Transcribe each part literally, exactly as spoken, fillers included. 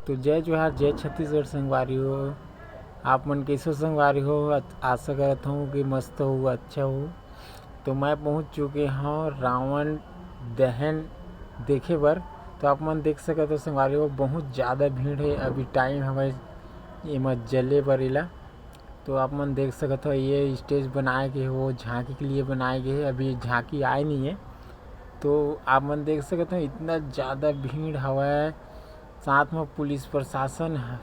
तो जय जोहार, जय छत्तीसगढ़ संगवारी हो। आप मन कैसे हो संगवारी हो? अच-, आशा करत हूँ कि मस्त हो, अच्छा हो। तो मैं पहुँच चुके हूँ रावण दहन देखे बर। तो आप मन देख सकत हो संगवारी हो, बहुत ज़्यादा भीड़ है। अभी टाइम हवय एमा जले बर एला। तो आप मन देख सकत हो, ये स्टेज बनाए गे हे, वो झांकी के लिए बनाए गे हे। अभी झांकी आए नहीं है, तो आप मन देख सकत हो, इतना ज़्यादा भीड़ हवय। साथ में पुलिस प्रशासन ह-,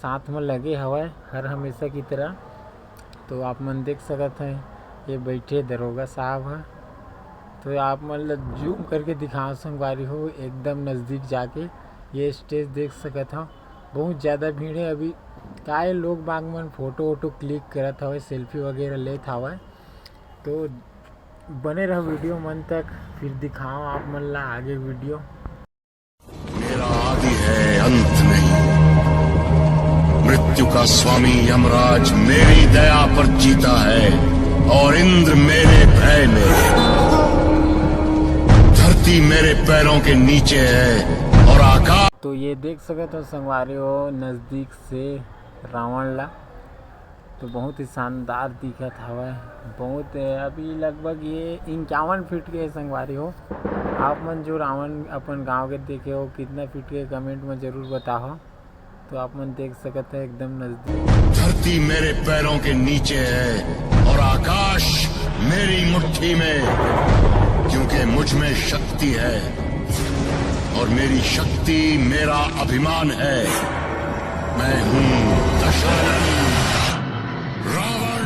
साथ में लगे हवय हर हमेशा की तरह। तो आप मन देख सकत हैं, ये बैठे दरोगा साहब ह। तो आप मन ल जूम करके दिखाओ संगवारी हो, एकदम नज़दीक जाके ये स्टेज देख सकत हो। बहुत ज़्यादा भीड़ है अभी। काय लोग बाग मन फोटो वोटो क्लिक करत हवय, सेल्फी वगैरह लेत हवय। तो बने रहो वीडियो मन तक, फिर दिखाओ आप मन ला आगे वीडियो। मेरा आदि है, अंत नहीं। मृत्यु का स्वामी यमराज मेरी दया पर जीता है और इंद्र मेरे भय में। धरती मेरे पैरों के नीचे है और आकाश तो ये देख सकत हो संगवारी हो, नज़दीक से रावण ला। तो बहुत ही शानदार दिखत हवय। बहुत, अभी लगभग ये इक्यावन फीट के संगवारी हो। आप मन जो रावण अपन गांव के देखे हो, कितना फीट के, कमेंट में जरूर बताओ। तो आप मन देख सकत है एकदम नजदीक। धरती मेरे पैरों के नीचे है और आकाश मेरी मुट्ठी में, क्योंकि मुझ में शक्ति है और मेरी शक्ति मेरा अभिमान है। मैं हूँ दशानन रावण।